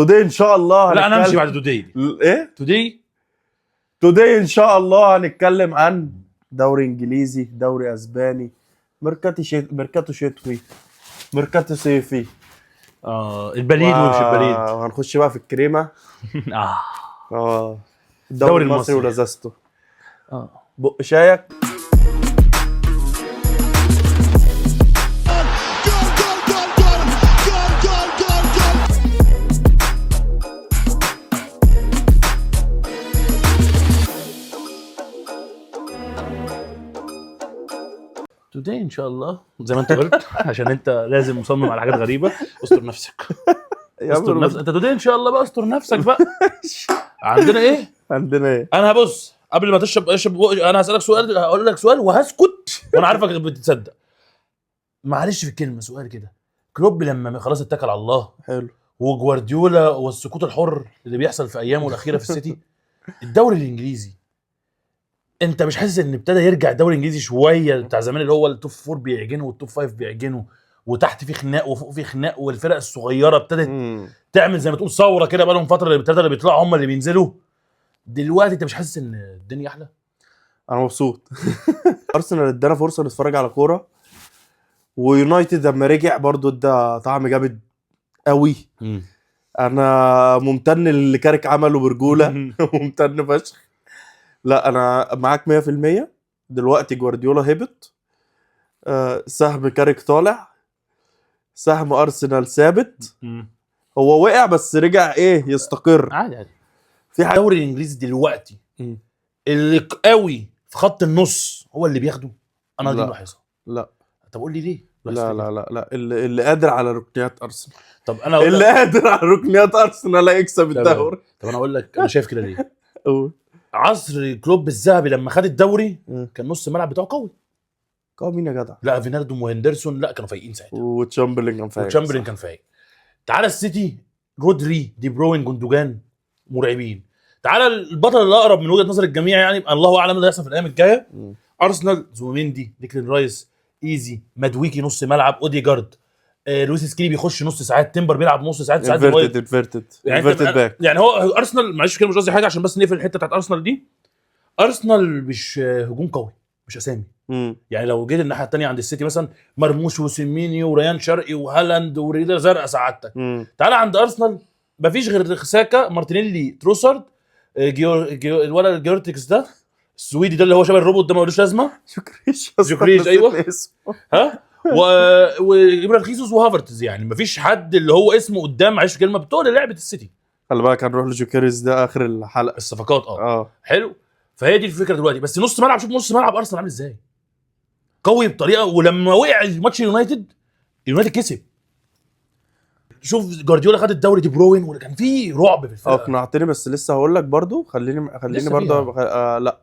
today ان شاء الله. لا انا امشي هنتكلم بعد today دي. ايه؟ today. today ان شاء الله هنتكلم عن دوري انجليزي، دوري اسباني، ميركاتو شتوي، ميركاتو صيفي. البليد ومش البليد. وهنخش بقى في الكريمة. اه اه الدوري الدوري المصري المصري. ولذاذته. اه بق شايك. جول جول جول جول جول جول جول جول. today ان شاء الله زي ما انت قلت، عشان انت لازم مصمم على حاجات غريبة. استر نفسك. يا استر عم نفسك انت. today ان شاء الله بقى، استر نفسك بقى. عندنا ايه؟ عندنا ايه؟ انا هبص قبل ما تشرب اشرب انا هسالك سؤال، هقول لك سؤال وهسكت وانا عارفك بتصدق. معلش في الكلمة، سؤال كده. كلوب لما خلاص اتكل على الله حلو. وجوارديولا والسقوط الحر اللي بيحصل في ايامه الاخيرة في السيتي، الدوري الانجليزي انت مش حاسس ان ابتدى يرجع الدوري الانجليزي شوية بتاع زمان، اللي هو ال top four بيعجنوا وال top five بيعجنوا، وتحت في خناق وفوق في خناق، والفرق الصغيرة ابتدت تعمل زي ما تقول ثورة كده بقى لهم فترة، اللي الثلاثة اللي بيطلعوا هم اللي بينزلوا دلوقتي. انت مش حاسس ان الدنيا احلى؟ انا مبسوط. ارسنال ادانا فرصة نتفرج على كورة، ويونايتد لما رجع برضو ادى طعم جامد قوي. انا ممتن للي كارك عمله برجوله، ممتن فشخ. لا انا معاك 100%. دلوقتي جوارديولا هبط، سهم كارك طالع، سهم ارسنال ثابت. هو وقع بس رجع ايه يستقر. عادي عادي. في حاجة. الدوري الانجليزي دلوقتي اللي قوي في خط النص هو اللي بياخده. انا دي لا. ملاحظها. لا. طب قول لي ليه؟ لا لا لا لا، اللي قادر على ركنيات ارسنال، طب انا أقول اللي لك، قادر على ركنيات ارسنال هيكسب تمام. الدوري. طب انا اقول لك انا شايف كده ليه. قول. عصر كلوب الذهبي لما خد الدوري كان نص الملعب بتاعه قوي. قوي مين يا جدع؟ لا فينالدوم وهندرسون لا كانوا فايقين ساعتها. وتشامبرلين كان فايق. وتشامبرلين كان فايق. تعالى السيتي، رودري، دي بروين، جوندوجان، مرعبين. تعالى البطل الاقرب من وجهه نظر الجميع، يعني الله اعلم اللي هيحصل في الايام الجاية. ارسنال، زوبيمندي، ديكلين رايس، ايزي، مادويكي نص ملعب، اوديجارد، لويس سكيلي بيخش نص ساعات، تيمبر بيلعب نص ساعات، ساعات inverted inverted يعني inverted back. يعني هو ارسنال، معلش كده مش قصدي حاجة عشان بس نقفل الحتة بتاعت ارسنال دي. ارسنال مش هجوم قوي، مش اسامي. يعني لو جيت الناحية الثانية عند السيتي مثلا، مرموش وسيمينيو وريان شرقي وهالاند وريدا زرقاء سعادتك. تعالى عند ارسنال مفيش غير ساكا، مارتينيلي، تروسارد، جيو الولد جيورتكس ده السويدي ده اللي هو شبه الروبوت ده ملوش لازمه. جوكريش. جوكريش، أيوة. ها وجبران خيسوس وهافرتز. يعني مفيش حد اللي هو اسمه قدام، معلش كلمة، بتوع لعبه السيتي. خلي بالك هنروح لجوكريس ده اخر الحلقة. الصفقات اه. اه حلو. فهي دي الفكرة دلوقتي. بس نص ملعب، شوف نص ملعب ارسنال عامل ازاي، قوي بطريقة. ولما وقع الماتش اليونايتد، اليونايتد كسب. شوف جوارديولا خد الدوري، دي بروين، وكان في رعب في الفرقة. اقنعتني بس لسه هقول لك برضو، خليني لسه برضو فيها. لا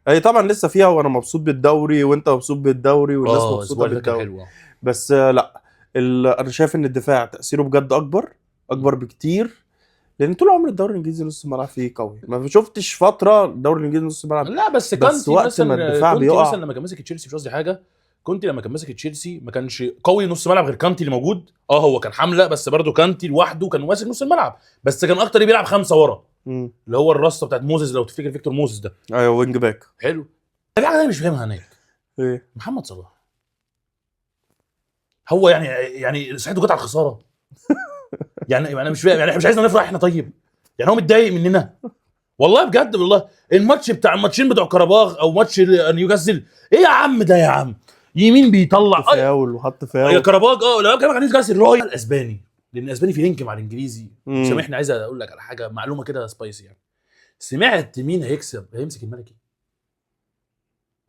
هي طبعا لسه فيها، وانا مبسوط بالدوري وانت مبسوط بالدوري والناس مبسوطة الأسبوع اللي فات كان بالدوري. حلو. بس لا انا شايف ان الدفاع تاثيره بجد اكبر، اكبر بكتير، لان طول عمر الدوري الانجليزي نص الملعب فيه قوي. ما شفتش فترة الدوري الانجليزي نص الملعب. لا بس بس كانتي وقت مثلا ما الدفاع كونتي بيقع. مثلا لما كان ماسك تشيلسي، مش قصدي حاجة، كونتي لما كان ماسك تشيلسي ما كانش قوي نص ملعب غير كانتي اللي موجود. هو كان حمله بس برضه كانتي لوحده كان ماسك نص الملعب، بس كان اكتر بيلعب خمسة ورا، اللي هو الرصه بتاعت موزيس لو تفتكر، فيكتور موزيس ده. ايوه wing back. حلو. في حاجة انا مش فاهمها هناك. ايه؟ محمد صلاح هو يعني صحته جت على الخسارة. يعني انا مش فاهم، يعني احنا مش عايزنا نفرح احنا؟ طيب يعني هو متضايق مننا والله بجد. والله الماتش بتاع الماتشين بتوع كرباغ او ماتش نيوكاسل، ايه يا عم ده يا عم؟ يمين بيطلع فاول وحط يا فاول. كرباج. لا بكلمك عن نيوكاسل راي الاسباني، لان الاسباني في link مع الانجليزي. سامحني عايز اقول لك على حاجة، معلومة كده spicy يعني. سمعت مين هيكسب هيمسك الملكي؟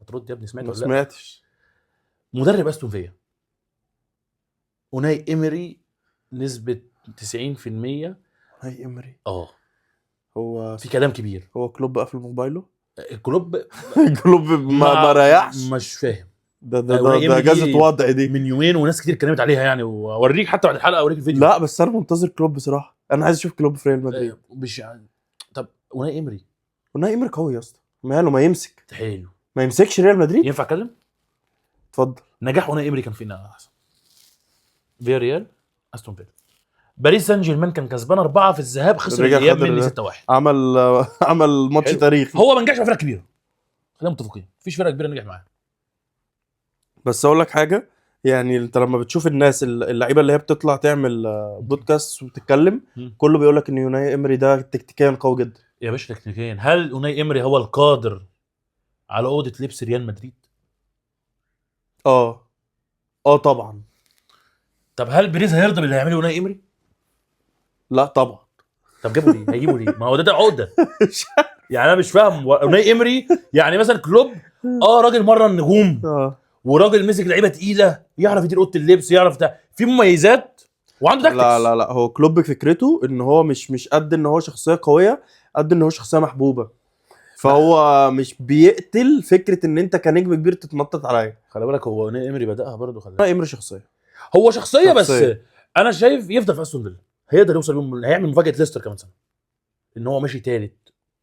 ما ترد يا ابني، سمعت ما ولا لا؟ سمعتش. مدرب استون فيا اوناي امري، نسبه 90%. اوناي امري؟ هو في كلام كبير. هو كلوب قفل موبايله؟ كلوب كلوب ما ريحش. مش فاهم. ده ده أوناي ده, ده إمري دي اجازه وضع دي من يومين، وناس كتير اتكلمت عليها يعني، واوريك حتى بعد الحلقة اوريك الفيديو. لا بس انا منتظر كلوب بصراحة، انا عايز اشوف كلوب في ريال مدريد. مش طب اوناي امري اوناي امري قوي يا اسطى، ماله ما يمسك؟ حلو. ما يمسكش ريال مدريد؟ ينفع اتكلم؟ اتفضل. نجاح اوناي امري كان فينا احسن، فيا ريال، استون فيلا. باريس سان جيرمان كان كسبان 4 في الذهاب، خسر رجع الاياب خد مني 6-1. عمل ماتش حلو. تاريخي. هو ما نجحش مع فرقه كبيرة، خلينا متفقين، مفيش فرقه كبيرة نجح معاها. بس اقول لك حاجة، يعني انت لما بتشوف الناس اللعيبة اللي هي بتطلع تعمل بودكاست وتتكلم، كله بيقول لك ان يوناي امري ده تكتيكيا قوي جدا. يا باشا تكتيكيا، هل اوناي امري هو القادر على اوضة لبس ريال مدريد؟ اه طبعا. طب هل بيريز هيرضى باللي هيعمله اوناي امري؟ لا طبعا. طب جابوا ليه؟ هيجيبوا ليه؟ ما هو ده عقده. يعني انا مش فاهم اوناي امري، يعني مثلا كلوب راجل مرة النجوم، وراجل مسك لعيبة تقيلة، يعرف يدير اوضة اللبس، يعرف ده، في مميزات وعنده tactics. لا لا لا، هو كلوب فكرته ان هو مش قد ان هو شخصية قوية، قد ان هو شخصية محبوبه، فهو مش بيقتل فكرة ان انت كنجم كبير تتنطط عليا. خلي بالك هو اوناي امري بداها برضه، خلي بالك اوناي امري شخصية، هو شخصية. بس انا شايف يفضل في استون فيلا، هيقدر يوصل يوم، هيعمل مفاجاة ليستر كمان سنة ان هو ماشي ثالث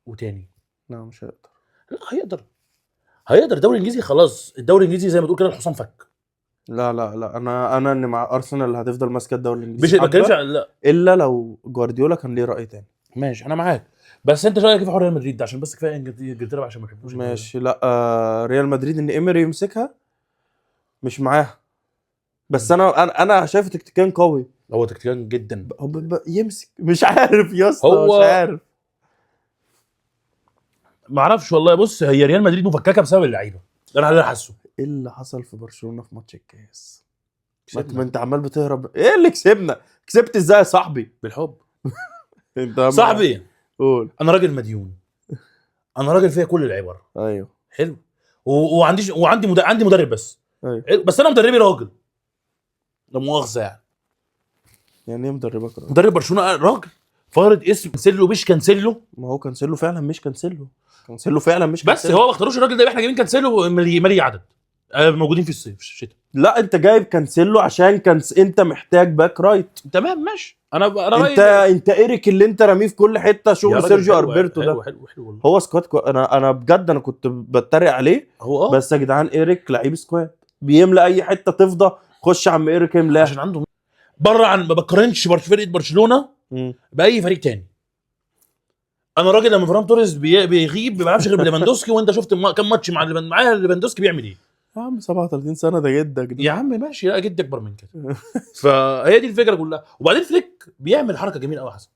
وتاني. لا مش هيقدر. لا هيقدر. الدوري الانجليزي خلاص، الدوري الانجليزي زي ما تقول كده الحصان فك. لا لا لا، انا ان مع ارسنال اللي هتفضل ماسكه الدوري الانجليزي مش ما بتكلمش، لا الا لو جوارديولا كان ليه راي تاني. ماشي انا معاك، بس انت رايك في حوار ريال مدريد ده؟ عشان بس كفاية انجلترا عشان ما بحبوش. ماشي. لا ريال مدريد ان امري يمسكها مش معاها، بس انا شايفه تكتيكيا قوي. هو تكتيكيا جدا هو يمسك، مش عارف يا اسطى، هو مش عارف، ما اعرفش والله. بص هي ريال مدريد مفككة بسبب اللعيبة، ده انا حاسه. ايه اللي حصل في برشلونة في ماتش الكاس؟ ما انت عمال بتهرب. ايه اللي كسبنا؟ كسبت ازاي يا صاحبي؟ بالحب انت صاحبي قول. انا راجل مديون، انا راجل فيا كل العبر. ايوه حلو، وعندي عندي مدرب بس. ايوه حلو، بس انا مدربي راجل، لا مؤاخذة يعني. يعني ايه مدربك راجل؟ مدرب برشلونة راجل فارض اسم كانسيلو، مش كانسيلو. ما هو كانسيلو فعلا مش كانسيلو، كانسيلو فعلا مش بس كانسيلو. هو ما اختاروش الراجل ده، احنا جايبين كانسيلو مالي عدد موجودين في الصيف في الشتاء. لا انت جايب كانسيلو عشان انت محتاج back right. تمام ماشي. انا انت ايريك اللي انت راميه في كل حتة، شغل سيرجيو اربرتو ده. حلو حلو حلو والله. هو squad انا بجد انا كنت بتريق عليه هو بس يا جدعان ايريك لعيب squad، بيملى اي حتة تفضى، خش عم ايريك املاها. عشان عنده بره عن ما بقارنش فرقه برشلونة باي فريق تاني. انا راجل لما فران توريس بيغيب ما بيلعبش غير بليفاندوسكي، وانت شفت كام ماتش مع معاه ليفاندوسكي بيعمل ايه يا عم 37 سنة ده جدك ده. يا عم ماشي، لا جدي اكبر من كده. فهي دي الفكرة كلها. وبعدين فليك بيعمل حركة جميلة قوي يا حسن،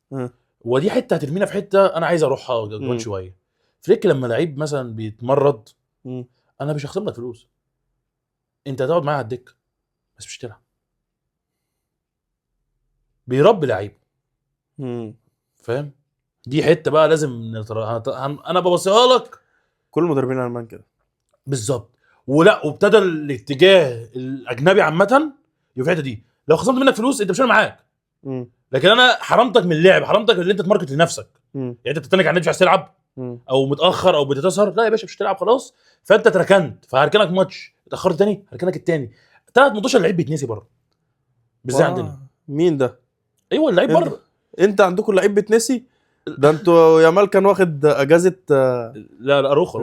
ودي حتة هترمينا في حتة انا عايز اروحها كمان شوية. فليك لما لعيب مثلا بيتمرد، انا مش هخصم لك فلوس، انت هتقعد معايا على الدكة بس مش تلعب. بيربي لعيب، فاهم؟ دي حتة بقى لازم انا ببصيها لك. كل المدربين الالمان كده بالظبط. ولا وابتدى الاتجاه الاجنبي عامة يبقى في الحتة دي، لو خصمت منك فلوس انت مش انا معاك، لكن انا حرمتك من اللعب، حرمتك من اللي انت ت market لنفسك. يعني انت بتتنك على النت مش عايز تلعب، او متاخر او بتتسهر، لا يا باشا مش هتلعب خلاص، فانت اتركنت، فهركنك ماتش، اتاخرت تاني هركنك التاني. 3 لعيب بيتنسي بره، مش زي عندنا. مين ده؟ ايوه اللعيب بره. انت عندكم لعيب بيتنسي؟ ده انتوا يامال كان واخد اجازه. لا لا روخ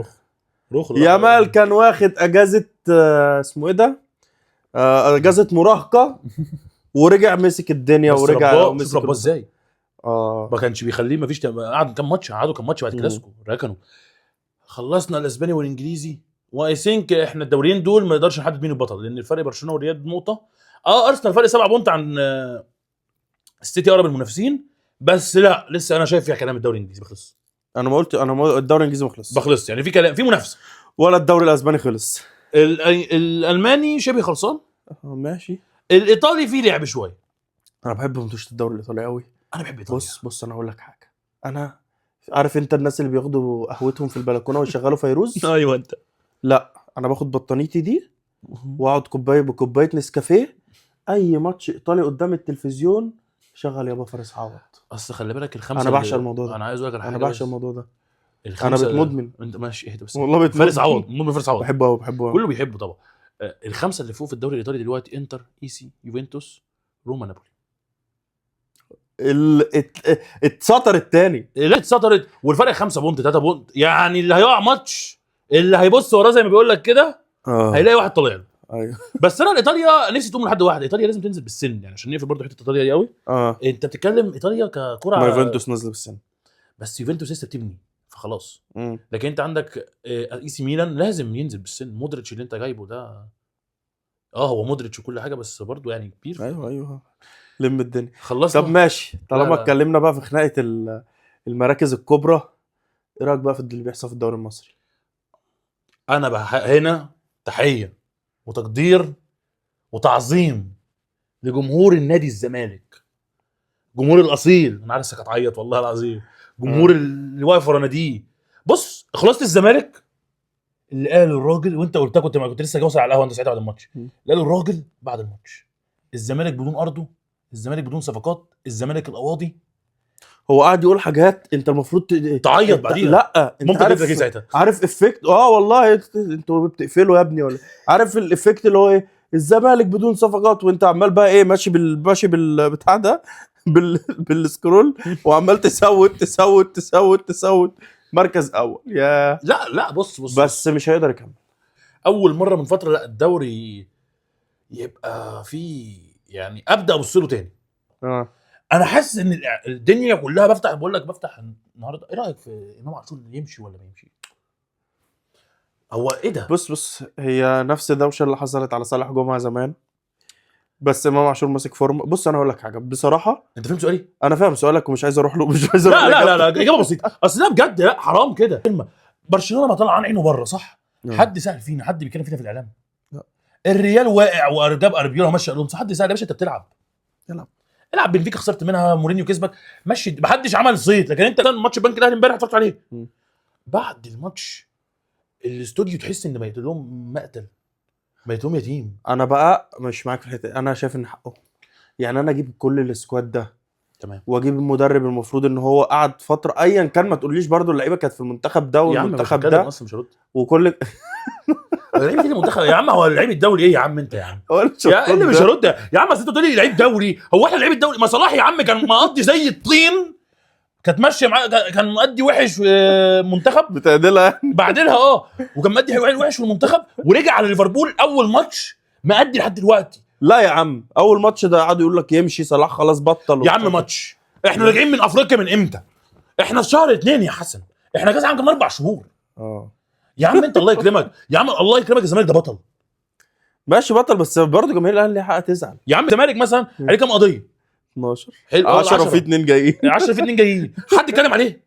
يامال كان واخد اجازه، اسمه ايه ده؟ اجازه مراهقة، ورجع مسك الدنيا ورجع مسك رباه ازاي؟ ما كانش بيخليه، ما فيش قعد كام ماتش، قعدوا كام ماتش بعد كلاسيكو ركنوا. خلصنا الاسباني والانجليزي، و I think احنا الدوريين دول ما نقدرش نحدد مين البطل، لان الفرق برشلونة والريال نقطة. ارسنال فرق 7 point عن السيتي اقرب المنافسين، بس لا لسه انا شايف فيها كلام. الدوري الانجليزي بخلص. انا ما قلت، انا الدوري الانجليزي ما خلص، بخلص يعني في كلام، في منافسه. ولا الدوري الاسباني خلص. الالماني شبه خلصان، ماشي. الايطالي فيه لعب شوية. انا بحب ماتشات الدوري الايطالي قوي. انا بحب ايطاليا. بص انا اقول لك حاجة، انا عارف انت الناس اللي بياخدوا قهوتهم في البلكونه ويشغلوا فيروز؟ ايوه انت. لا انا باخد بطانيتي دي واقعد كوباية بكوبايه نسكافيه، اي ماتش ايطالي قدام التلفزيون شغل يابا فارس عوض. اصل خلي بالك الخمسة، انا بعشق الموضوع ده. انا عايز اقول لك على حاجة، انا بعشق الموضوع ده. انا بتمدمن. انت ماشي اهدى بس والله بتمدمن. فارس عوض، مدمن فارس عوض، بحبه قوي، بحبه كله بيحبه طبعا. الخمسة اللي فوق في الدوري الايطالي دلوقتي انتر، ايسي، يوفنتوس، روما، نابولي. اتسطر التاني، لا اتسطرت، والفرق 5 point 3 point، يعني اللي هيقع ماتش اللي هيبص وراه زي ما بيقول لك كده هيلاقي واحد طالع له. ايوه. بس انا ايطاليا نفسي تقوم لحد واحد، ايطاليا لازم تنزل بالسن يعني، عشان نقفل برضه حتة ايطاليا دي قوي. انت بتتكلم ايطاليا ككره، ما يوفنتوس نزل بالسن، بس يوفنتوس لسه بتبني فخلاص. لكن انت عندك اي سي ميلان لازم ينزل بالسن. مودريتش اللي انت جايبه ده هو مودريتش وكل حاجة، بس برضه يعني كبير. ايوه لم الدنيا. خلصنا. طب ماشي، طالما اتكلمنا بقى في خناقه المراكز الكبرى، ايه رايك بقى في اللي بيحصل في الدوري المصري؟ انا بقى هنا تحية وتقدير وتعظيم لجمهور النادي الزمالك، جمهور الاصيل. انا عارف انك هتعيط والله العظيم. جمهور اللي واقف ورا ناديه. بص، خلاصه الزمالك اللي قال الراجل، وانت قلتها، كنت لسه جاي على القهوة انت ساعتها بعد الماتش. اللي قال الراجل بعد الماتش، الزمالك بدون ارضه، الزمالك بدون صفقات، الزمالك القواضي. هو قاعد يقول حاجات انت المفروض تعيط بعديها. لا انت ممكن عارف، تبقى ساعتها عارف effect، والله انتوا بتقفلوا يا ابني ولا عارف ال effect اللي هو ايه؟ الزمالك بدون صفقات، وانت عمال بقى ايه ماشي ماشي بالبتاع ده بال scroll، وعمال تسوت تسوت تسوت تسوت مركز اول يا لا بص بس مش هيقدر يكمل. اول مرة من فترة لا الدوري يبقى فيه يعني ابدا ابص له تاني. انا حاسس ان الدنيا كلها بفتح، بقول لك بفتح النهارده، ايه رايك في امام عاشور يمشي ولا ما يمشي؟ هو ايه ده؟ بص هي نفس الدوشة اللي حصلت على صالح جمعه زمان، بس امام عاشور ماسك form. بص انا هقول لك حاجة بصراحة. انت فهمت سؤالي؟ انا فاهم سؤالك ومش عايز اروح له، مش عايز اروح. لا لا لا لا، اجابه بسيطة. اصل ده بجد لا حرام كده. كلمة برشلونة ما طلع عن عينه بره، صح؟ حد سال فينا؟ حد بيتكلم فينا في الاعلام؟ لا. الريال واقع وجاب اربيولا ومشى الونسو، حد سال يا باشا انت بتلعب؟ العب. بنفيكا خسرت منها، مورينيو كسبك، مشي، محدش عمل صيت. لكن انت ماتش البنك الاهلي امبارح اتفرجت عليه. بعد الماتش الاستوديو تحس ان ميت لهم مقتل، ميت لهم يتيم. انا بقى مش معاك في الحتة، انا شايف ان حقه. يعني انا اجيب كل ال squad ده، تمام، واجيب المدرب المفروض ان هو قعد فترة ايا كان، ما تقوليش برضو اللعيبة كانت في المنتخب ده والمنتخب ده اصلا مش هرد وكل لعيبة المنتخب يا عم. هو لعيب الدوري ايه يا عم انت يا عم؟ يا اللي مش هرد يا عم. اصل انت بتقول لي لعيب دوري، هو احنا لعيب الدوري؟ ما صلاح يا عم كان مقضي زي الطين، كانت ماشية معاه، كان مؤدي وحش منتخب بتعدلها بعدلها، وكان مؤدي وحش في المنتخب، ورجع على ليفربول اول ماتش مؤدي لحد دلوقتي. لا يا عم، اول ماتش ده قعدوا يقول لك يمشي صلاح خلاص بطل يا عم. ماتش احنا راجعين من افريقيا من امتى؟ احنا في شهر 2 يا حسن، احنا كاس عالم كان 4 شهور. يا عم انت الله يكرمك يا عم، الله يكرمك، الزمالك ده بطل. ماشي بطل، بس برضه جماهير الاهلي ليها حق تزعل يا عم. الزمالك مثلا عليه كام قضية؟ 12 حلو، 10 في 2 جايين، 10 في 2 جايين. حد اتكلم عليه؟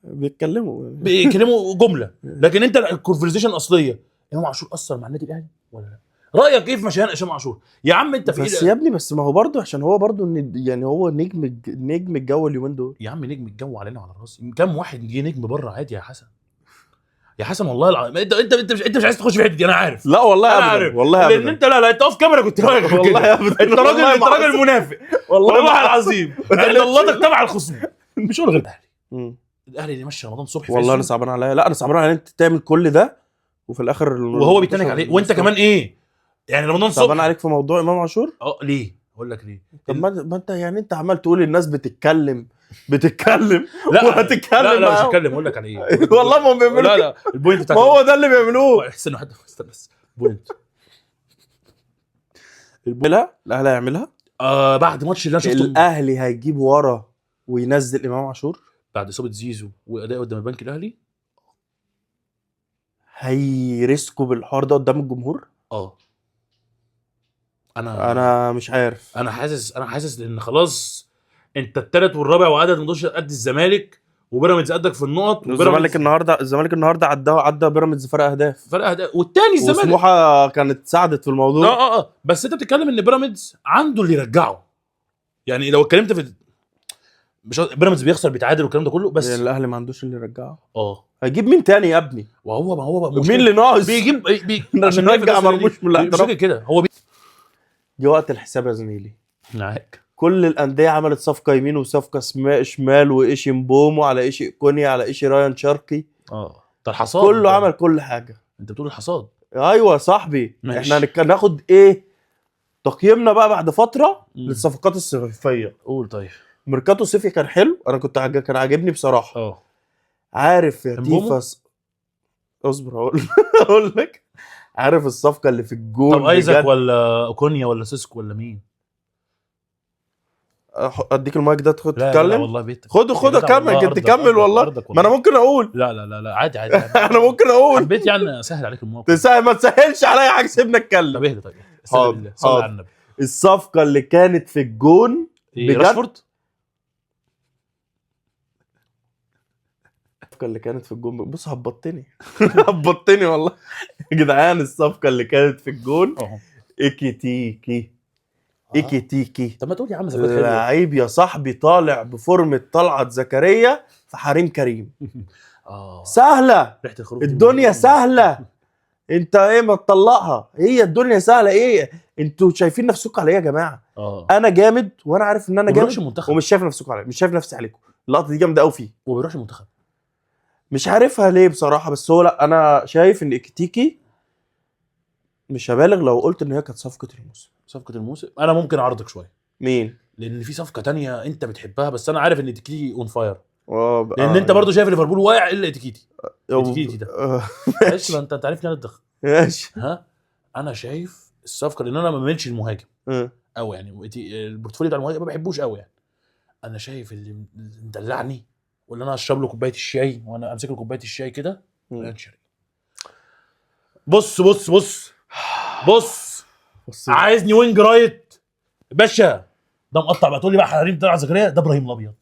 بيتكلموا جملة. لكن انت ال conversation الاصلية، امام عاشور اثر مع النادي الاهلي ولا لا؟ رايك ايه في مشيان امام عاشور يا عم انت في بس يا ابني، بس ما هو برضه عشان هو برضه يعني هو نجم الجو اليومين دول يا عم. نجم الجو علينا وعلى الراس. كام واحد جه نجم بره عادي يا حسن، يا حسن والله العظيم. انت مش عايز تخش في الحتة دي، انا عارف. لا والله ابدا، والله ابدا. لان انت لا انت off camera كنت رايح والله ابدا. انت راجل، انت راجل منافق والله العظيم. انت الله تبع الخصوم. مش هقول غير الاهلي. الاهلي اللي مشى رمضان صبحي والله انا صعبان عليا. لا انا صعبان عليا انت تعمل كل ده وفي الاخر وهو بيتنك عليه، وانت كمان ايه يعني رمضان صبحي صعبان عليك في موضوع امام عاشور. ليه؟ اقول لك ليه. طب ما انت يعني انت عمال تقول الناس بتتكلم لا وهتتكلم. لا مش هتكلم، اقول لك على ايه. والله ما هم بيعملوا. لا ال point بتاعت ما هو ده اللي بيعملوه. استنى واحد، استنى بس point. لا الاهلي هيعملها بعد ماتش اللي انا شفته. الاهلي هيجيب ورا وينزل امام عاشور بعد اصابه زيزو واداء قدام البنك الاهلي. هيرسكوا بالحوار ده قدام الجمهور. انا مش عارف. انا حاسس ان خلاص انت الثالث والرابع وعدد ماتشات قد الزمالك، وبيراميدز قدك في النقط. الزمالك النهارده عدى بيراميدز فرق اهداف، والتاني الزمالك وسموحه كانت ساعدت في الموضوع. بس انت بتتكلم ان بيراميدز عنده اللي يرجعه. يعني لو اتكلمت في مش بيراميدز بيخسر بيتعادل والكلام ده كله، بس يعني الاهلي ما عندوش اللي يرجعه. هيجيب مين تاني يا ابني؟ وهو ما هو بقى مين اللي ناقص؟ بيجيب عشان نرجع مرموش من الاحتراف كده. هو جه وقت الحساب يا زميلي. معاك. كل الاندية عملت صفقة يمين وصفقه شمال، وايشي مبومو على ايشي كوني على ايشي رايان شرقي. ده الحصاد، كله عمل كل حاجة. انت بتقول الحصاد. ايوه يا صاحبي. ماشي. احنا هناخد ايه تقييمنا بقى بعد فترة للصفقات الصيفية. قول. طيب ميركاتو صيفي كان حلو، انا كنت كان عاجبني بصراحة. عارف يا تيفا، اصبر اقول لك. عارف الصفقة اللي في الجون؟ طب ايزاك بجد؟ ولا اوكونيا ولا سيسكو ولا مين؟ اديك المايك ده تاخد لا لا تتكلم. والله بيتك. خده خده يا جدع كمل، والله كنت أرضك، كمل أرضك، والله. أرضك ما انا ممكن اقول. لا لا لا لا، عادي عادي. انا ممكن اقول. حبيت يعني اسهل عليك الموقف. تسهل ما تسهلش عليا حاجة، سيبنا اتكلم. طب اهدى، طيب استنى حاضر، بالله، صلي حاضر. على النبي. الصفقة اللي كانت في الجون إيه، بجد؟ راشفورد. الصفقة اللي كانت في الجون، بص هبطتني هبطتني والله يا جدعان. الصفقة اللي كانت في الجون اهو ايكيتيكي. ايكيتيكي طب ما تقول يا عم صفقات حلوة. لعيب يا صاحبي، طالع بفورمه طلعت زكريا في حريم كريم. سهلة ريحه الخروف دي الدنيا مهمة. سهلة. انت ايه ما تطلقها، هي الدنيا سهلة. ايه انتوا شايفين نفسكم على ايه يا جماعة؟ انا جامد وانا عارف ان انا وما بيروحش جامد المنتخب. ومش شايف نفسكم عليا، مش شايف نفسي عليكم. اللقطة دي جامدة قوي فيه. وما بيروحش المنتخب. مش عارفها ليه بصراحة، بس هو لا انا شايف ان اكتيكي مش هبالغ لو قلت ان هي كانت صفقة الموسم. صفقة الموسم انا ممكن اعرضك شوية. مين؟ لان في صفقة تانية انت بتحبها، بس انا عارف ان تيكيتي on fire. لان انت برضو شايف ليفربول واقع الا تيكيتي. تيكيتي ده. معلش ما انت عارفني انا الدخ. ماشي. ها انا شايف الصفقة، لان انا ما بميلش المهاجم قوي يعني، ال portfolio بتاع المهاجم ما بحبوش قوي يعني. انا شايف اللي مدلعني واللي انا اشرب له كوباية الشاي وانا امسك له كوباية الشاي كده، ريان شرقي. بص بص بص بص، بص عايزني wing right باشا، ده مقطع بقى. تقول لي بقى حريم طلع زكريا، ده ابراهيم الابيض،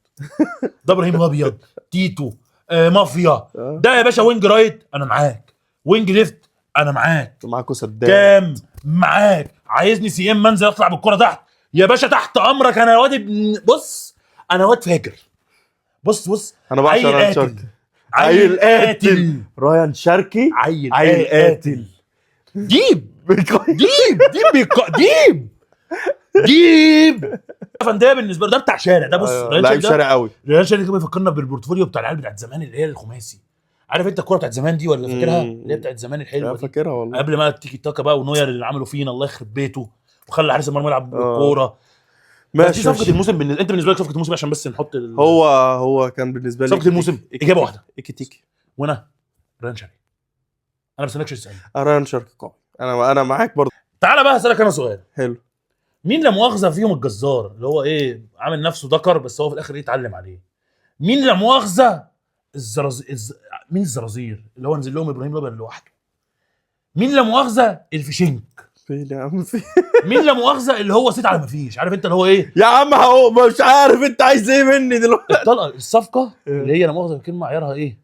ده ابراهيم الابيض، تيتو، مافيا. ده يا باشا wing right انا معاك، wing left انا معاك، معاكوا سداد كام معاك. عايزني CM انزل اطلع بالكرة تحت يا باشا، تحت امرك. انا واد بص انا واد فاجر. بص بص، انا بعشق عيل ريان قاتل. شركي. عيل قاتل. ريان شركي عيل عيل قاتل. deep deep deep deep deep. فان ده بالنسبة له ده بتاع شارع ده. بص ريان لعيب شرقي ده، شارع قوي. ريان شرقي ده بيفكرنا بال portfolio بتاع العيال بتاعت زمان اللي هي الخماسي. عارف انت الكورة بتاعت زمان دي ولا فاكرها؟ اللي هي بتاعت زمان الحلوة دي. فاكرها والله. قبل ما التيكي تاكا بقى ونوير اللي عملوا فينا الله يخرب بيته وخلى حارس المرمى يلعب بالكورة. بس دي ماشي صفقة ماشي. الموسم انت بالنسبة لك صفقة الموسم، عشان بس نحط هو كان بالنسبة لي صفقة الموسم اجابه واحدة. ايكيتيكي. وانا ريان شرقي. انا ما بستناكش تسالني. ريان شركي قوي. انا معاك برضه. تعالى بقى اسالك انا سؤال. حلو. مين لا مؤاخذة فيهم الجزار اللي هو ايه عامل نفسه ذكر بس هو في الاخر ايه اتعلم عليه؟ مين لا مؤاخذة مين الزرازير اللي هو نزل لهم ابراهيم الابيض لوحده؟ مين لا مؤاخذة الفشنك؟ فين يا عم فين؟ مين لا مؤاخذة اللي هو سيت على ما فيش، عارف انت اللي هو ايه؟ يا عم هو مش عارف انت عايز ايه مني دلوقتي. الطلقة الصفقة اللي هي لا مؤاخذة الكلمة عيارها ايه؟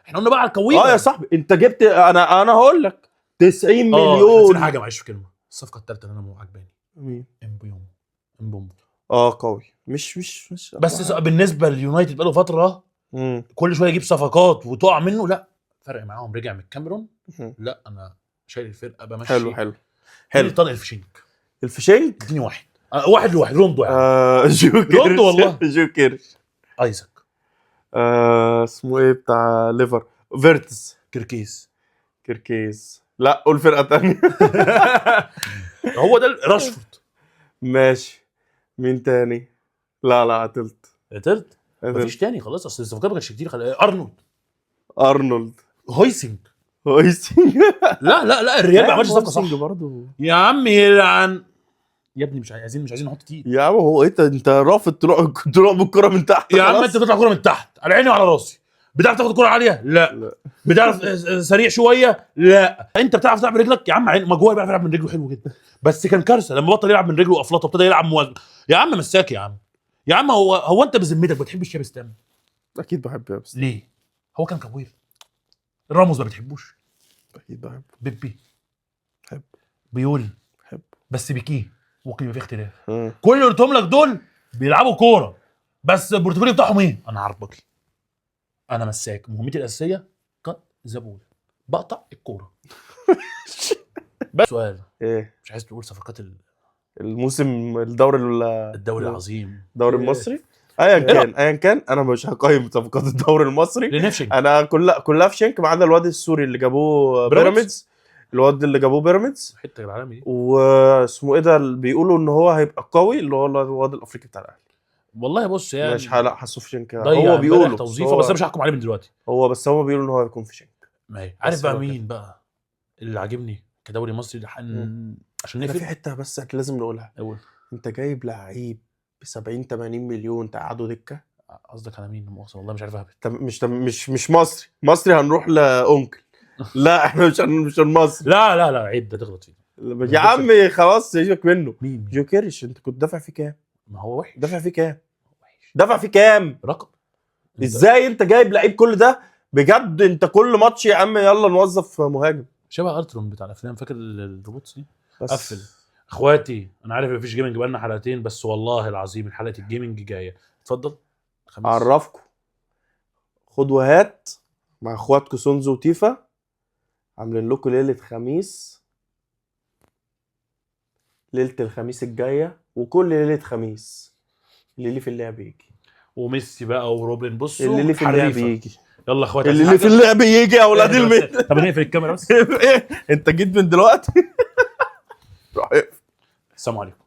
احنا قلنا بقى على الكويره. اه يا صاحبي انت جبت، انا هقول لك 90 مليون مليون. حاجة معلش في كلمة. الصفقة الثالثة اللي انا عجباني مين؟ امبيومو. امبومو قوي. مش مش مش بس بالنسبة لليونايتد بقاله فترة كل شوية يجيب صفقات وتقع منه، لا فرق معاهم رجع من الكاميرون. لا انا شايل الفرقة بمشي. حلو حلو حلو. حلو. طلع الفشنك. الفشنك اديني واحد، واحد لواحد روندو يعني. جوكر. روندو والله. جوكر. ايزاك. اسمه ايه بتاع ليفر؟ فيرتس. كركيز. كركيز. لا قول فرقه ثانية. هو ده راشفورد. ماشي. مين تاني؟ لا لا عطلت. عطلت؟ مفيش تاني خلاص، اصل الصفقات ما كانتش كتير. ارنولد. ارنولد. هويسنج. هويسنج. لا لا لا الريال ما عملش صفقة صح برضه يا عم. يلعن يا ابني، مش عايزين نحط تيل يا عم. هو انت رافض تروح بالكرة من تحت. يا عم انت تطلع كورة من تحت على عيني وعلى راسي. بتعرف تاخد كورة عالية؟ لا. لا. بتعرف سريع شوية؟ لا. انت بتعرف تلعب برجلك يا عم؟ ماجواير بيعرف يلعب من رجله حلو جدا، بس كان كارثة لما بطل يلعب من رجله وافلطه وابتدى يلعب موازنه. يا عم مساك يا عم. يا عم هو انت بذمتك بتحب الشاب ستام؟ اكيد بحب يا بس. ليه؟ هو كان كوير. راموس ما بتحبوش؟ اكيد بحبه. بيبي بحبه. بيول بحبه. بس بيكيه ممكن يبقى في اختلاف. كل اللي قلتهم لك دول بيلعبوا كورة، بس ال portfolio بتاعهم ايه؟ انا عربجي، انا مساك، مهمتي الاساسية cut the ball، بقطع الكورة. بس سؤال. ايه؟ مش عايز تقول صفقات الموسم الدوري الدوري العظيم، الدوري المصري؟ ايا كان ايا كان، انا مش هقيم صفقات الدوري المصري. لنفشنك. انا كلها في شنك، ما عدا الواد السوري اللي جابوه بيراميدز. الواد اللي جابوه بيراميدز حتة العالمي دي. واسمه ايه ده اللي بيقولوا ان هو هيبقى قوي، اللي هو الواد الافريقي بتاع الاهلي. والله بص يعني مش لا حاسه في شنك، هو بيقولوا توظيفه، بس انا مش هحكم عليه من دلوقتي. هو بس هو بيقولوا ان هو هيكون في شنك. ما هي عارف بقى مين بقى اللي عاجبني كدوري مصري عشان احنا في نقفل. حتة بس لازم نقولها. اول انت جايب لعيب ب 70 80 مليون تقعده دكه؟ قصدك على مين؟ لا مؤاخذة والله مش عارف اهبط. طب مش مصري، مصري هنروح لأونكل. لا احنا مش مصري. لا لا لا، عيب ده تغلط فيه. يا عم خلاص سيبك منه. مين؟ جوكيرش انت كنت دافع فيه كام؟ ما هو وحش. دافع فيه كام؟ وحش. دافع فيه كام؟ رقم. ازاي انت جايب لعيب كل ده؟ بجد انت كل ماتش يا عم يلا نوظف مهاجم. شبه الترون بتاع الافلام، فاكر ال robots دي؟ بس قفل. اخواتي انا عارف مفيش gaming بقالنا حلقتين، بس والله العظيم حلقة ال gaming جايه. اتفضل. خميس. اعرفكم خد وهات مع اخواتكم سونزو وتيفا، عاملين لكم ليلة خميس، ليلة الخميس الجاية وكل ليلة خميس اللي ليه في اللعب يجي. وميسي بقى وروبن، بصوا اللي ليه في اللعب حريفة. يجي. يلا اخواتي، اللي عايزين ليه في حاجة؟ اللعب يجي يا اولاد الميت. طب نقفل الكاميرا بس. ايه انت جيت من دلوقتي؟ روح اقفل. السلام عليكم.